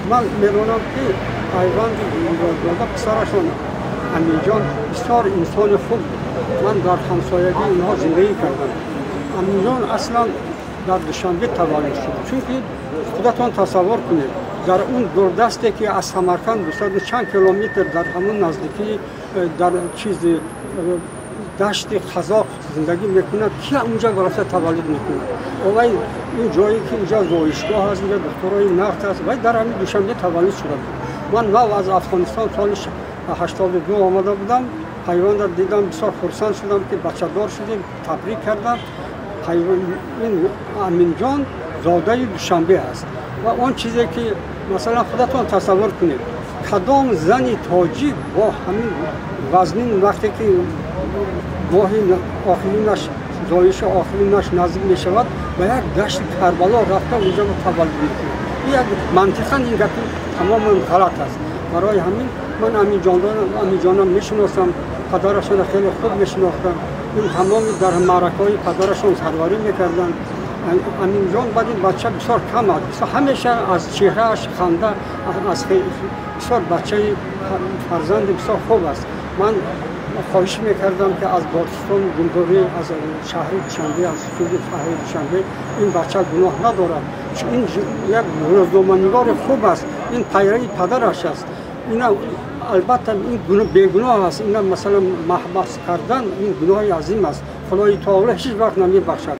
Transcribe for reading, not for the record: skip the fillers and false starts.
Ман медонам, ки Пайванди Муродзода, писарашон Аминҷон бисёр инсони хуб буд. Ман дар ҳамсоягии инҳо зиндагӣ кардам. Аминҷон аслан дар Душанбе таваллуд шуд, чунки худатон тасаввур кунед, дар он дурдасте, ки аз Самарқанд дусаду чанд километр, дар ҳамон наздикии дар чизи дашти Қазоқ зиндагӣ мекунад, ки унҷа рафта таваллуд мекунад? Овай ин ҷое, ки инҷа зоишгоҳ аст, инҷа духтурои нафт аст, вай дар ҳамин Душанбе таваллуд шуда буд. Ман нав аз Афғонистон соли 82 омада будам, Пайванда дидам, бисёр хурсанд шудам, ки бачадор шудем, табрик кардам. Ин Аминҷон зодаи Душанбе аст. Ва он чизе, ки масалан, худатон тасаввур кунед, кадом зани тоҷик бо ҳамин вазнин вақте, ки моҳи охиринаш, зоиши охиринаш наздик мешавад, ба як дашти Карбало рафта, унҷа таваллуд мекунад? Як мантиқан ин гапи тамоман ғалат аст. Барои ҳамин ман Аминҷонам мешиносам, падарашонро хеле хуб мешинохтам. Ин тамоми дар маъракаҳои падарашон сарварӣ мекарданд. Аминҷон баъд ин бача бисёр кам аст, ҳамеша аз чеҳрааш ханда аз, бисёр бачаи фарзанди бисёр хуб аст. Ман хоҳиш мекардам, ки аз додситони ҷумҳурӣ, аз шаҳри Душанбе, аз суди шаҳри Душанбе, ин бача гуноҳ надорад, ин як рӯзноманигори хуб аст, ин пайрави падараш аст. Ина албатта ин бегуноҳ аст. Ина масалан маҳбас кардан, ин гуноҳи азим аст, Худои таоло ҳеҷ вақт намебахшад.